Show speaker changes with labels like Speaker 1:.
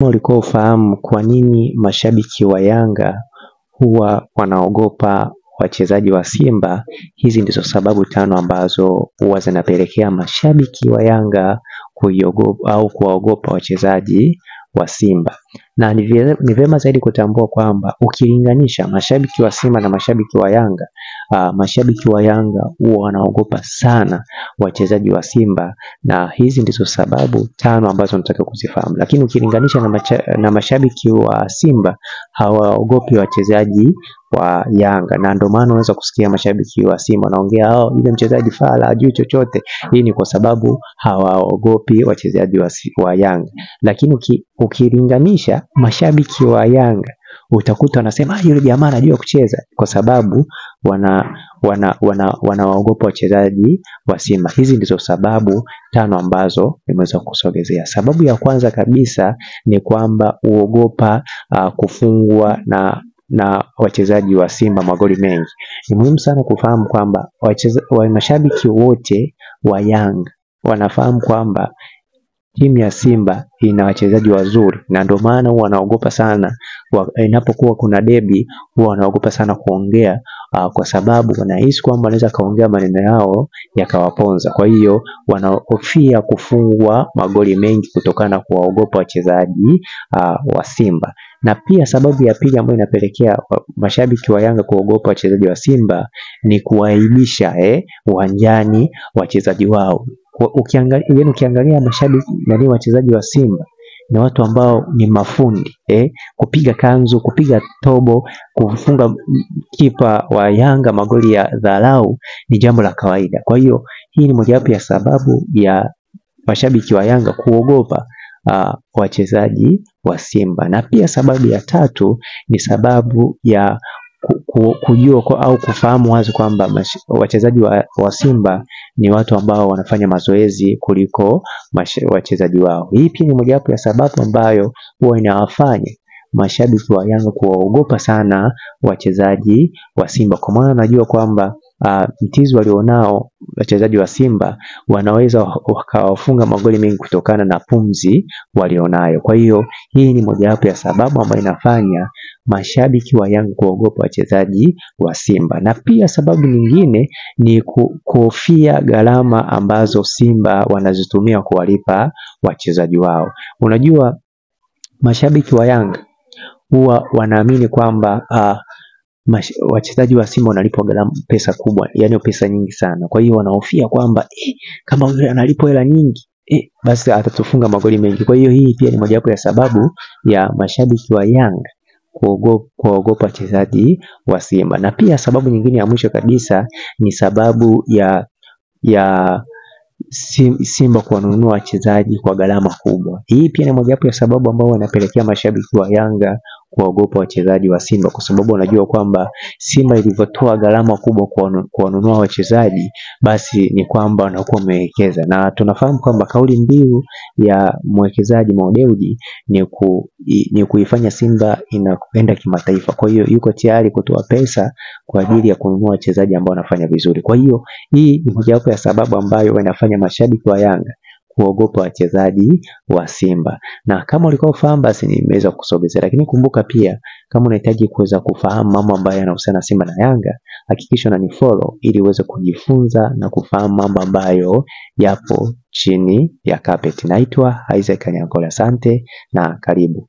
Speaker 1: Ulikuwa ufahamu kwa nini mashabiki wa Yanga huwa wanaogopa wachezaji wa Simba? Hizi ndizo sababu tano ambazo huwa zinapelekea mashabiki wa Yanga kuiogopa au kuwaogopa wachezaji wa Simba. Na ni vyema zaidi kutambua kwamba ukilinganisha mashabiki wa Simba na mashabiki wa Yanga, mashabiki wa Yanga huwa wanaogopa sana wachezaji wa Simba, na hizi ndizo sababu tano ambazo nataka kuzifahamu. Lakini ukilinganisha na mashabiki wa Simba hawaogopi wachezaji wa Yanga, na ndio maana unaweza kusikia mashabiki wa Simba wanaongea, oh, yule mchezaji fala hajui chochote. Hii ni kwa sababu hawaogopi wachezaji wa Yanga. Lakini ukilinganisha mashabiki wa Yanga utakuta wanasema yule jamaa anajua kucheza, kwa sababu wanawaogopa wachezaji wa Simba. Hizi ndizo sababu tano ambazo nimeweza kusogezea. Sababu ya kwanza kabisa ni kwamba uogopa kufungwa na wachezaji wa Simba magoli mengi. Ni muhimu sana kufahamu kwamba mashabiki wote wa Yanga wanafahamu kwamba timu ya Simba ina wachezaji wazuri, na ndio maana huwa wanaogopa sana inapokuwa kuna debi, huwa wanaogopa sana kuongea kwa sababu wanahisi kwamba wanaweza kaongea maneno yao yakawaponza. Kwa hiyo wanahofia kufungwa magoli mengi kutokana na kuwaogopa wachezaji wa Simba. Na pia sababu ya pili ambayo inapelekea mashabiki wa Yanga kuogopa wachezaji wa Simba ni kuwaibisha uwanjani wachezaji wao. Ukiangalia mashabiki na wachezaji wa Simba ni watu ambao ni mafundi kupiga kanzu, kupiga tobo, kufunga kipa wa Yanga magoli ya dharau ni jambo la kawaida. Kwa hiyo hii ni mojawapo ya sababu ya mashabiki wa Yanga kuogopa wachezaji wa Simba. Na pia sababu ya tatu ni sababu ya kujua au kufahamu wazi kwamba wachezaji wa Simba ni watu ambao wanafanya mazoezi kuliko wachezaji wao. Hii pia ni mojawapo ya sababu ambayo huwa inawafanya mashabiki wa Yanga kuwaogopa sana wachezaji wa Simba, kwa maana najua kwamba mtizi walionao wachezaji wa Simba wanaweza wakawafunga magoli mengi kutokana na pumzi walionayo. Kwa hiyo hii ni mojawapo ya sababu ambayo inafanya mashabiki wa Yanga kuogopa wachezaji wa Simba. Na pia sababu nyingine ni kuhofia gharama ambazo Simba wanazitumia kuwalipa wachezaji wao. Unajua mashabiki wa Yanga huwa wanaamini kwamba wachezaji wa Simba wanalipwa gharama pesa kubwa, yani pesa nyingi sana. Kwa hiyo wanahofia kwamba kama yule analipwa hela nyingi basi atatufunga magoli mengi. Kwa hiyo hii pia ni mojawapo ya sababu ya mashabiki wa Yanga kuogopa wachezaji wa Simba. Na pia sababu nyingine ya mwisho kabisa ni sababu ya Simba kuwanunua wachezaji kwa gharama kubwa. Hii pia ni mojawapo ya sababu ambao wanapelekea mashabiki wa Yanga kuwaogopa wachezaji wa Simba, kwa sababu wanajua kwamba Simba ilivyotoa gharama kubwa kuwanunua wachezaji, basi ni kwamba wanakuwa wamewekeza. Na tunafahamu kwamba kauli mbiu ya mwekezaji Mo Dewji ni kuifanya Simba inaenda kimataifa. Kwa hiyo yuko tayari kutoa pesa kwa ajili ya kununua wachezaji ambao wanafanya vizuri. Kwa hiyo hii ni mojawapo ya sababu ambayo wanafanya mashabiki wa Yanga kuogopa wachezaji wa Simba. Na kama ulikuwa ufahamu basi nimeweza kukusogezea. Lakini kumbuka pia kama unahitaji kuweza kufahamu mambo ambayo yanahusiana na Simba na Yanga, hakikisha unanifollow ili uweze kujifunza na kufahamu mambo ambayo yapo chini ya carpet. Naitwa Isaac Kanyankole, asante na karibu.